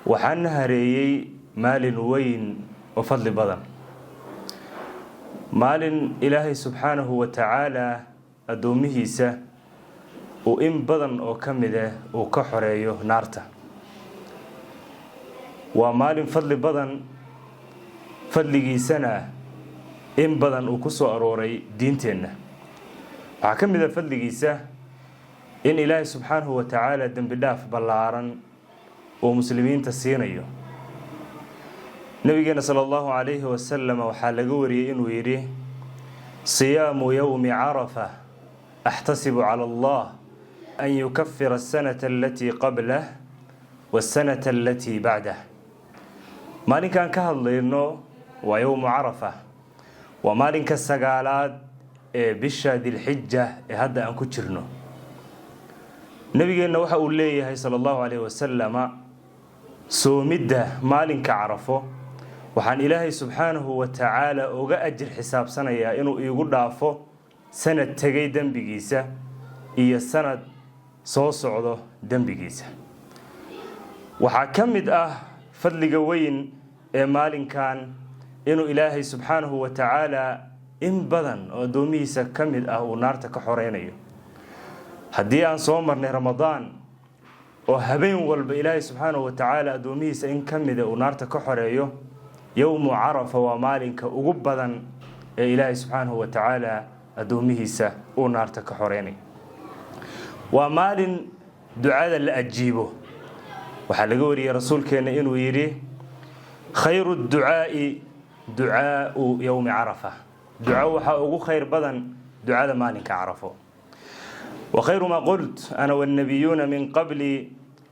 Waxaana hareeyey maalin weyn oo fadli badan, maalin Ilaahay subxaanahu wa tacaala addoomihiisa uu in badan oo ka mid ah uu ka xoreeyo naarta. Waa maalin fadli badan, fadligiisana in badan uu ku soo arooray diinteenna. Waxaa ka mid ah fadligiisa in Ilaahay subxaanahu wa tacaala dembi dhaaf ballaaran uu muslimiinta siinayo. Nabigeena sala Allahu calayhi wasalam waxaa laga wariyey inuu yidhi: "Siyaamu yowmi Carafa axtasibu cala Allah an yukafira asanata alatii qablah wasanata alatii bacdah." Maalinkaan ka hadlayno waa yowmu Carafa, waa maalinka sagaalaad ee bisha Dilxija ee hadda aan ku jirno. Nabigeenna waxa uu leeyahay sala Allahu calayhi wasalama: "Soomidda maalinka Carafo waxaan Ilaahay subxaanahu wa tacaala uga ajir xisaabsanayaa inuu iigu dhaafo sanad tegay dembigiisa iyo sanad soo socdo dembigiisa." Waxaa ka mid ah fadliga weyn ee maalinkan inuu Ilaahay subxaanahu wa tacaala in badan oo addoomihiisa ka mid ah uu naarta ka xoreynayo. Haddii aan soo marnay Ramadaan oo habeen walba Ilaahay subxaanahu wa tacaala addoomihiisa in ka mida uu naarta ka xoreeyo, yowmu Carafa waa maalinka ugu badan ee Ilaahay subxaanahu wa tacaala addoomihiisa uu naarta ka xoreynayo. Waa maalin ducada la ajiibo. Waxaa laga wariyey rasuulkeenna inuu yidhi: "Khayru ducaa'i ducaau yowmi Carafa." Duco waxaa ugu khayr badan ducada maalinka Carafo. "وخير ما قلت أنا والنبيون من قبلي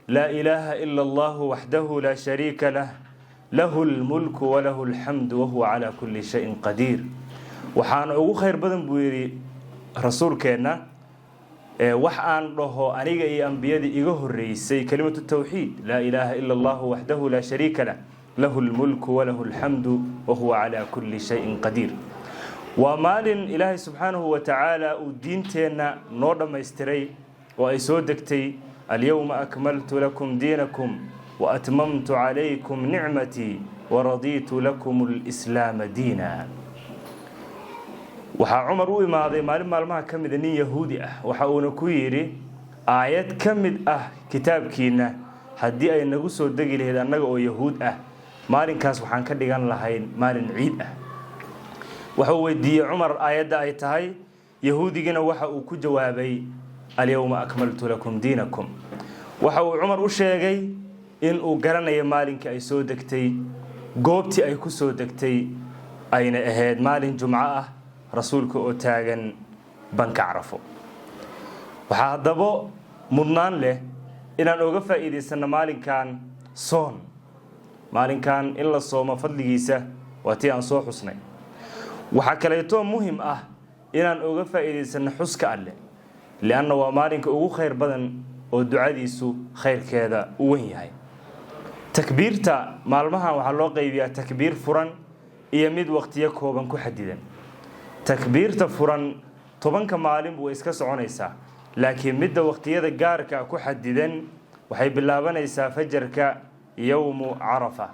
لا إله إلا الله وحده لا شريك له، له الملك وله الحمد وهو على كل شيء قدير." Waxaana ugu khayr badan, buu yidhi rasuulkeenna, wax aan dhaho aniga iyo ambiyadii iga horreysay, kelimatu tawxiid: laa ilaaha ila Allahu waxdahu laa shariika lah, lahu lmulku walahu alxamdu wahuwa calaa kulli shayin qadiir. Waa maalin Ilaahay subxaanahu wa tacaala uu diinteenna noo dhammaystiray oo ay soo degtay: "Alyawma akmaltu lakum diinakum wa atmamtu calaykum nicmatii waradiitu lakum alislaama diina." Waxaa Cumar u imaaday maalin maalmaha ka mida nin Yahuudi ah. Waxa uuna ku yidhi: "Aayad ka mid ah kitaabkiinna haddii ay nagu soo degi lahayd annaga oo Yahuud ah, maalinkaas waxaan ka dhigan lahayn maalin ciid ah." Waxa uu weydiiyey Cumar aayadda ay tahay. Yahuudigina waxa uu ku jawaabay: "Alyawma akmaltu lakum diinakum." Waxa uu Cumar u sheegay in uu garanayo maalinkii ay soo degtay, goobtii ay ku soo degtay, ayna ahayd maalin Jumco ah, rasuulka oo taagan banka Carafo. Waxaa haddaba mudnaan leh inaan oga faa'iidaysanno maalinkan soon. Maalinkan in la soomo fadligiisa waa tii aan soo xusnay. Waxaa kaleeto muhim ah inaan oga faa'iidaysanno xuska Alleh, lianna waa maalinka ugu khayr badan oo ducadiisu khayrkeeda u wen yahay. Takbiirta maalmahan waxaa loo qaybiyaa takbiir furan iyo mid waqtiyo kooban ku xadidan. Takbiirta furan 10-ka maalin way iska soconaysaa, laakiin midda waqtiyada gaarka ku xadidan waxay bilaabanaysaa fajarka yowmu Carafa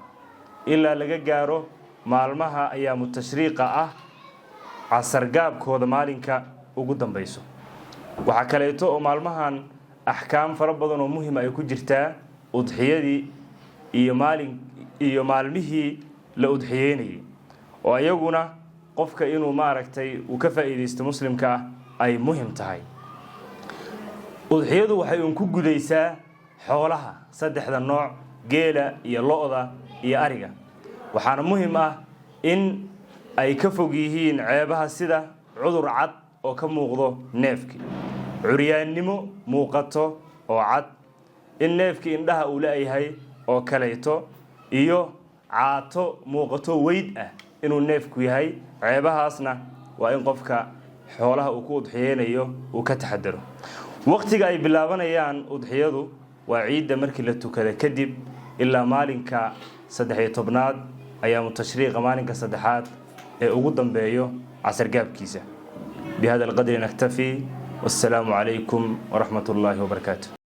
ilaa laga gaaro maalmaha ayaamu tashriiqa ah casargaabkooda maalinka ugu dambayso. Waxaa kaleeto oo maalmahan axkaam fara badan oo muhima ay ku jirtaa udxiyadii iyo maalin iyo maalmihii la udxiyeynayay, oo iyaguna qofka inuu maaragtay uu ka faa'iidaysto muslimka ah ay muhim tahay. Udxiyadu waxay uun ku gudaysaa xoolaha saddexda nooc: geela iyo lo'da iyo ariga. Waxaana muhim ah in ay ka fog yihiin ceebaha, sida cudur cad oo ka muuqdo neefkii, curyaannimo muuqato oo cad, in neefkii indhaha uu la-yahay oo kaleeto, iyo caato muuqato weyd ah inuu neefku yahay. Ceebahaasna waa in qofka xoolaha uu ku udxiyeynayo uu ka taxadaro. Waqtiga ay bilaabanayaan udxiyadu waa ciidda markii la tukada kadib ilaa maalinka 13aad, ayaamu tashriiqa, maalinka saddexaad ee ugu dambeeyo casargaabkiisa. Bihada alqadri naktafi, wassalaamu calaykum waraxmat ullaahi wabarakaatu.